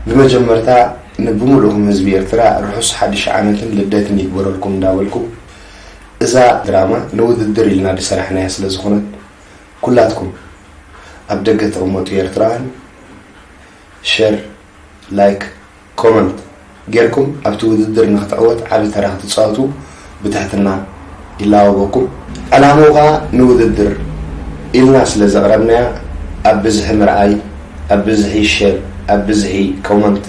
ብመጀመርታ ንብምሉእኹም ህዝቢ ኤርትራ ርሑስ ሓድሽ ዓመትን ልደትን ይግበረልኩም እንዳበልኩ፣ እዛ ድራማ ንውድድር ኢልና ዝሰራሕናያ ስለ ዝኾነት፣ ኩላትኩም ኣብ ደገ ትቕመጡ ኤርትራውያን ሸር፣ ላይክ፣ ኮመንት ጌርኩም ኣብቲ ውድድር ንኽትዕወት ዓቢ ተራ ክትጻወቱ ብትሕትና ይላወበኩም። ዕላማኡ ከኣ ንውድድር ኢልና ስለ ዘቕረብናያ ኣብ ብዝሒ ምርኣይ፣ ኣብ ብዝሒ ሸር፣ ኣብ ብዝሒ ኮመንት፣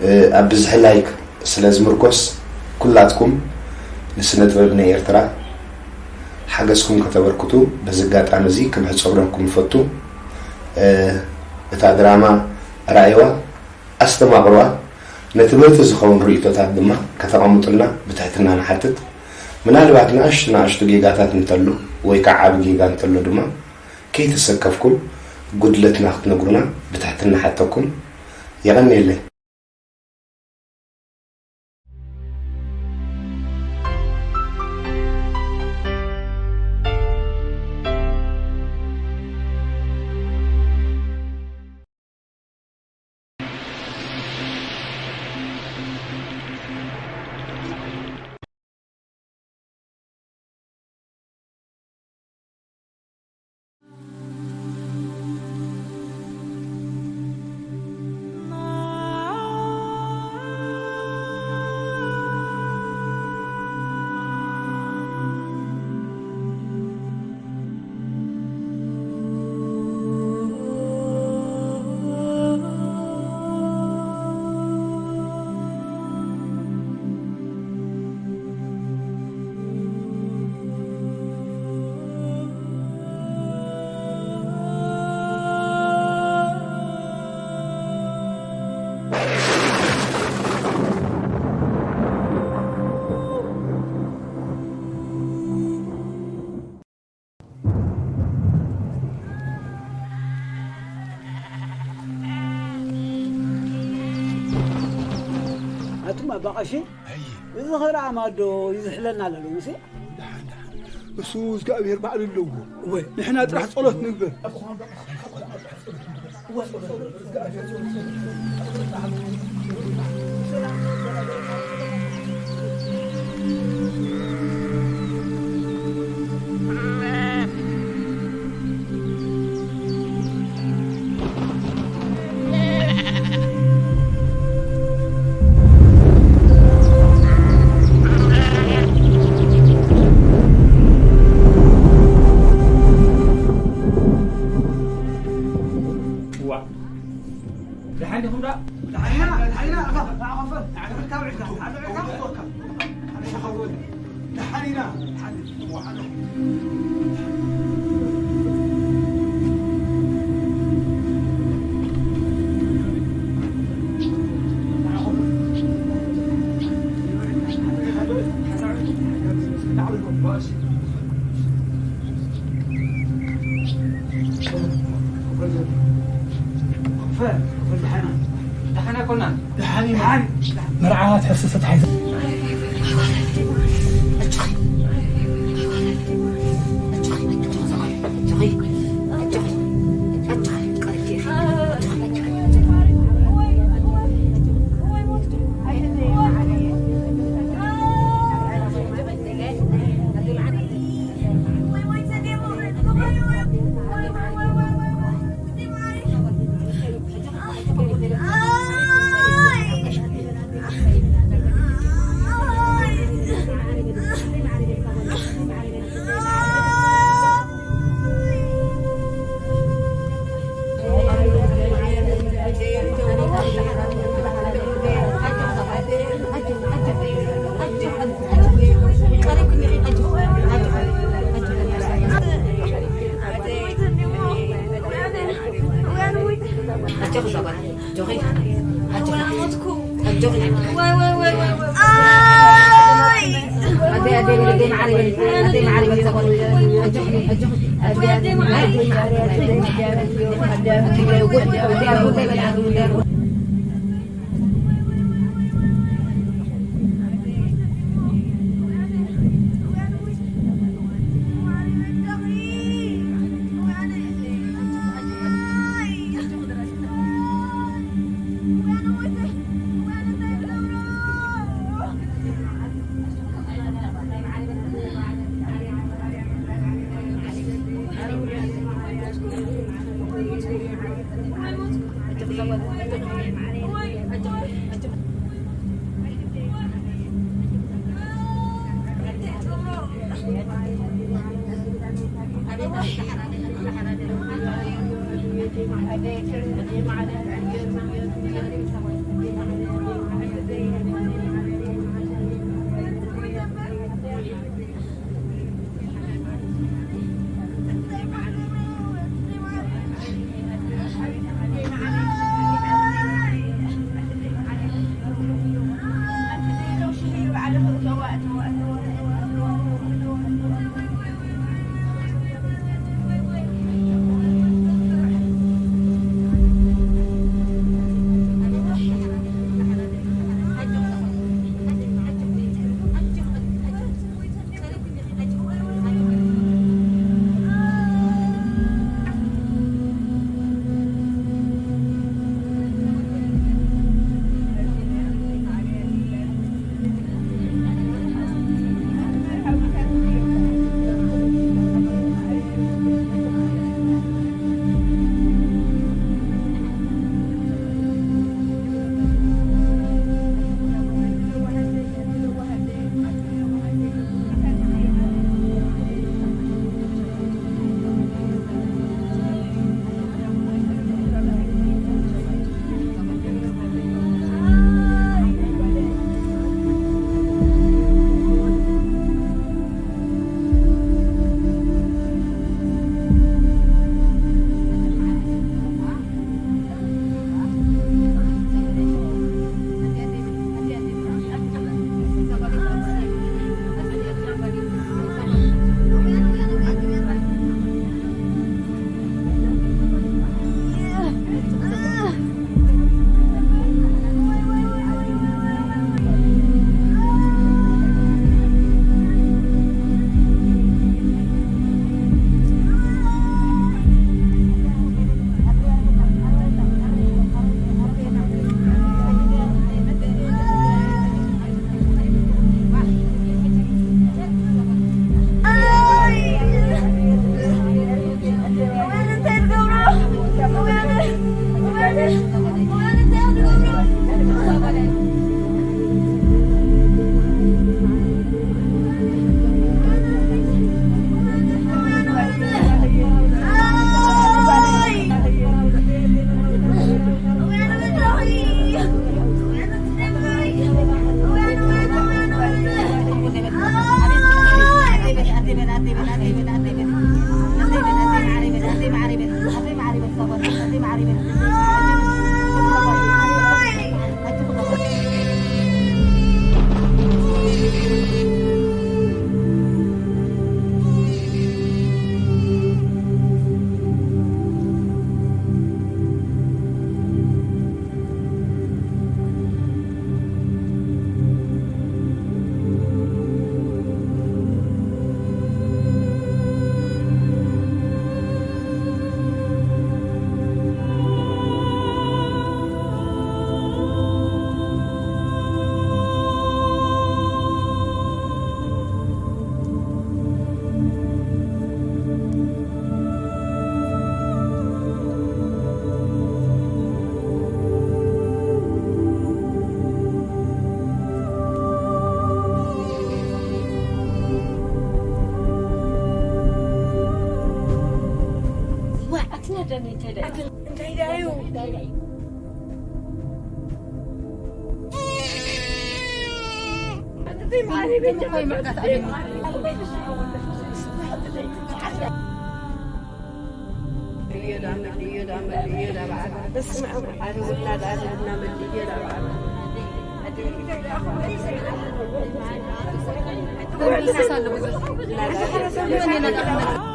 እ፣ ኣብ ብዝሒ ላይክ ስለ ዝምርኮስ ኩላትኩም ንስነ ጥበብ ናይ ኤርትራ ሓገዝኩም ከተበርክቱ በዚ ኣጋጣሚ እዚ ክምሕጸነኩም እፈቱ። እ፣ እታ ድራማ ርኣይዋ፣ ኣስተማቕርዋ፣ ንትምህርቲ ዝኸውን ርእይቶታት ድማ ከተቐምጡልና ብትሕትና ንሓትት። ምናልባት ንኣሽቱ ንኣሽቱ ጌጋታት እንተሉ ወይ ከዓ ዓቢ ጌጋ እንተሎ ድማ ከይተሰከፍኩም ጉድለትና ክትነግሩና ብትሕትና ንሓተኩም። የቐንየለይ። ኣቱም ኣባ ቀሺ፣ ኣየ። እዚ ኸረኣ ማዶ ይዝሕለና ኣሎ ሎምሲ። ደሓን፣ ደሓን። እሱ እግዚኣብሔር ባዕሉ ኣለዎ። እወ። ንሕና ጥራሕ ጸሎት ንግበር። ዋእ። ደሓን ዲኹም ዶ? ደሓን ኢና፣ ደሓን ኢና፣ ኣታ፣ ኣታ፣ ኣታ፣ ንዓኻ ፈል፣ ንዓኻ ፈል፣ ካብ ዕድካ፣ ዓቢ ዕድካ፣ ዓቢ ዕድካ፣ ደሓን ኢና፣ ደሓን ኢና። ደሓን ኣይኮናን። ደሓን ኢና። መርዓት ሕስስት ሓይዘ Thank you.